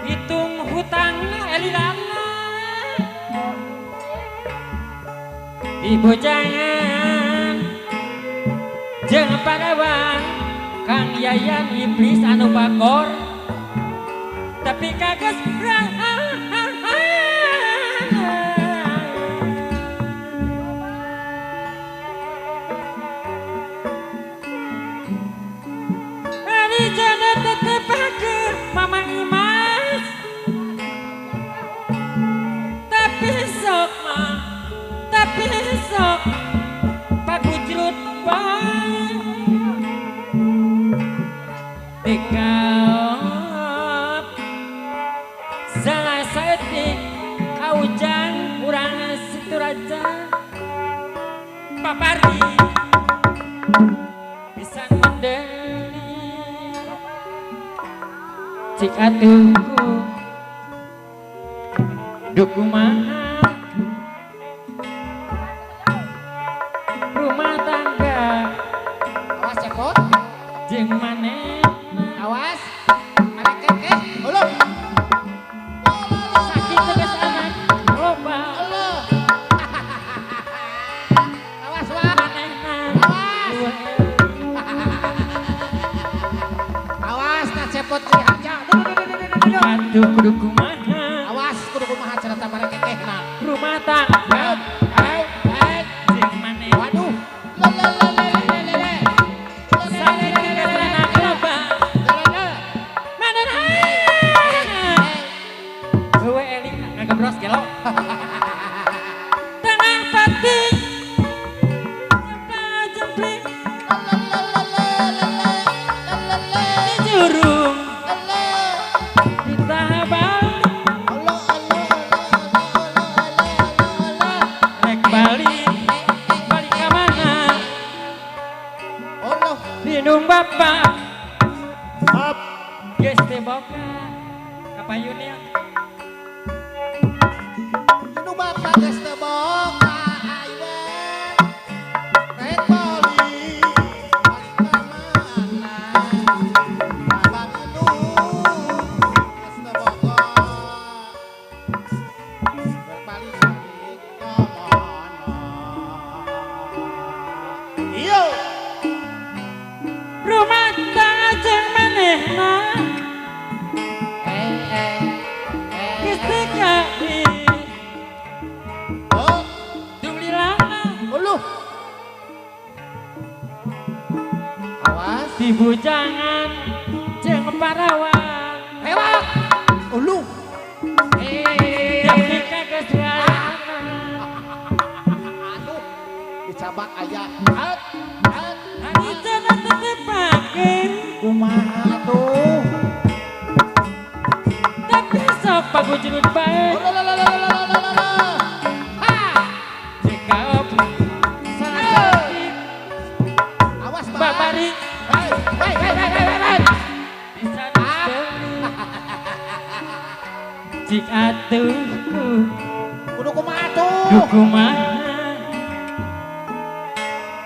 Hitung hutangna elilana dibojangan jeung parawan Kang Yayan iblis anu bakor tapi kages Mama Imas tapi sok mah tapi sok pagujrut bae dikaop salah saeutik kaujang urang Situraja Papardi bisa mendeli cik atuhku dukumaha rumah tangga awas cepot jeung manehna awas maneh kekeh ulum sakit tegas anak loba Allah awas wah manehna awas awas na cepot dihaja. Aduh kudu kumaha awas kudu kumaha cerita marekekehna rumah tangga jeung maneh waduh lelelelelelele sakit tegas anak loba manehna heueuh eling ngagebros gelo tanah pati jempling jurung Lindung bapak Up. Geus teu boga kapayun ya. Lindung bapak geus teu boga ayeuna. Rek balik balik ka mana? Bapak lindung geus teu boga. Rek balik balik ka mana? Iyo. Rumah tangga jeung manehna geus teu Oh, dung lilana uluh. Awas dibujangan jeung parawan rewak uluh. Tapi kageus warana. Aduh, dicabak aya. Hat, hat. Cenah tetepakeun kumaha atuh tapi sok pagujrut bae ha jika salah saeutik awas babari hei hei hei hei hei bisa cik atuhku kudu kumaha atuh kumaha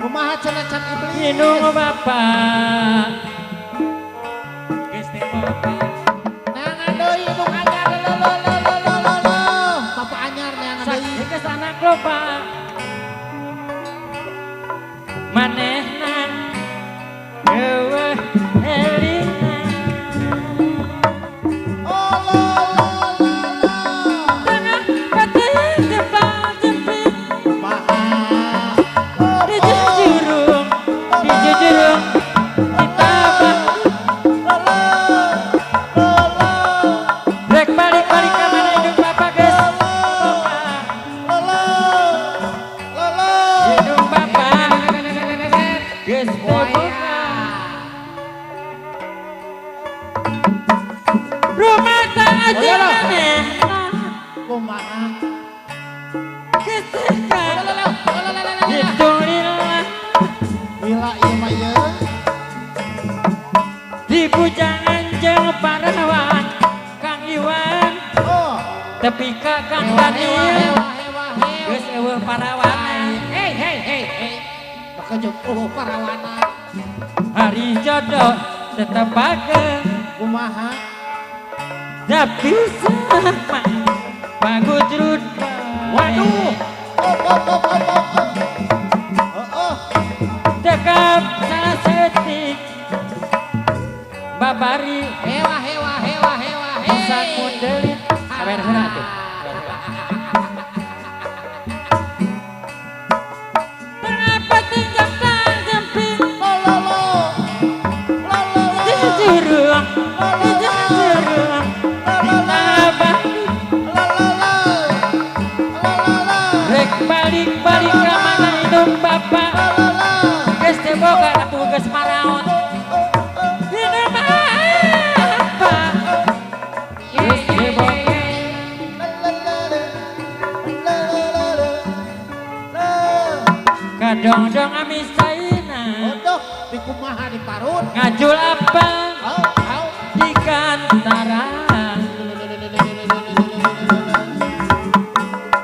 kumaha cenah can iblis minum bapak geus teu boga neangan deui indung anyar lo lo lo lo lo lo bapak anyar neangan deui geus anak loba manehna eueuh elina oh lo lo lo lo tengah pati jempal jempit kumaha dijujurung dijujurung ditabah aja maneh. Kumaha? Ketika hitung lila. Lila ieu mah ieu. Di bujangan jeung parawan Kang Iwan. Oh. Tepi ka Kang Daniel. Geus eueuh parawana. Hei hei hei hei. Bakajung eueuh parawana. Hari jodoh tetep pake. Kumaha? Tapi sama pagujrut. Waduh. Oh oh oh oh oh. Oh oh. Cekap salah setik. Babari hewa hewa hewa hewa hewa. Sakundelit. Sabar heula atuh. Kenapa tinggal jempit? Lo lo lo. Lo lo lo. Jujur. Jujur. Abah. Lo lo lo. Lo lo lo. Rek balik-balik ka mana indung bapak. Lo lo lo. Geus teu boga atuh geus maraon. Kadong-dong amisaina. Bodoh, di kumaha di parut. Ngajul apa? Au, au. Di kantara.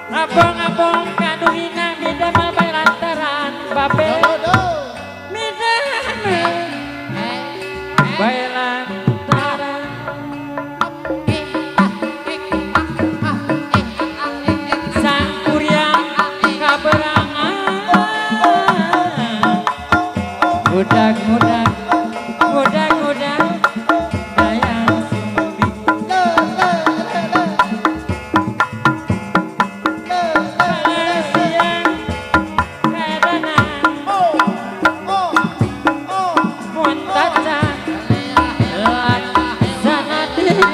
Abong-abong kaduhina mida mah bae lantaran babe. Mida bae lantaran. Sang kuryang kaberangan. Budak-budak, budak-budak, dayang sumbi. Pada siang kedanan, muntaca laksana diri.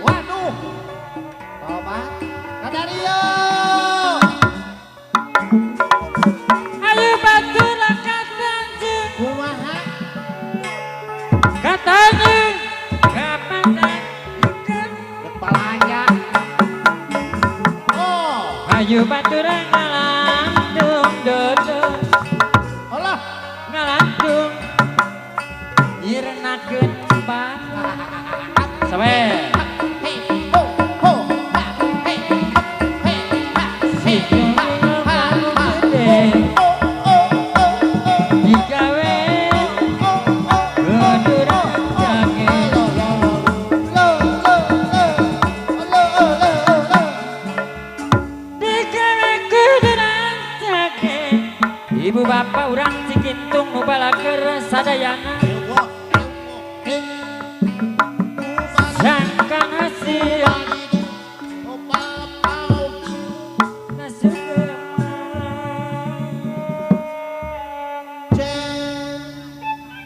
Waduh, tobat, kadario. Ayo batur katanjung. Kumaha? Katanya kapan Kepalanya. Oh, ayo baturan ngalantung dodo. Alah, ngalantung nyirenakeun bang. Sampai.